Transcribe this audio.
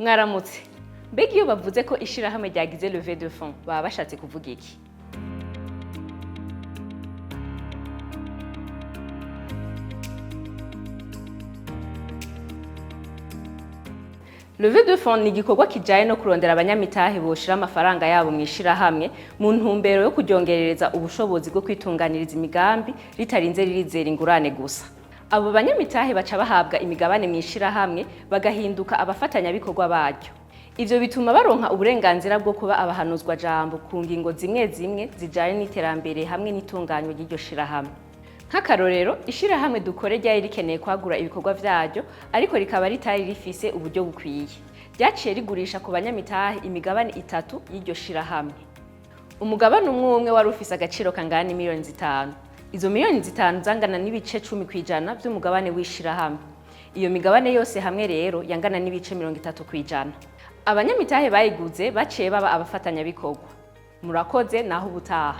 Mwaramutse. Mbega iyo bavuze ko ishirahamwe ryagize levée de fonds, baba bashatse kuvuga iki? Levée de fonds ni igikorwa kijanye no kurondera abanyamitahe boshira amafaranga yabo mu ishirahamwe mu ntumbero yo kuryongerereza ubushobozi bwo kwitunganiriza imigambi ritarinze ririzera ingurane gusa. Abo banyamitahe baca bahabwa imigabane mu ishirahamwe, bagahinduka abafatanyabikorwa baryo. Ivyo bituma baronka uburenganzira bwo kuba abahanuzwa jambo ku ngingo zimwe zimwe zijanye n'iterambere hamwe n'itunganywa ry'iryo shirahamwe. Nk'akarorero, ishirahamwe Dukore ryari rikeneye kwagura ibikorwa vyaryo, ariko rikaba ritari rifise uburyo bukwiye. Ryaciye rigurisha ku banyamitahe imigabane itatu y'iryo shirahamwe. Umugabane umwe umwe wari ufise agaciro kangana n'imiliyoni 5. Izo miliyoni 5 zangana n'ibice 10% vy'umugabane w'ishirahamwe. Iyo migabane yose hamwe rero yangana n'ibice 30%. Abanyamitahe bayiguze baciye baba abafatanyabikorwa. Murakoze, naho ubutaha.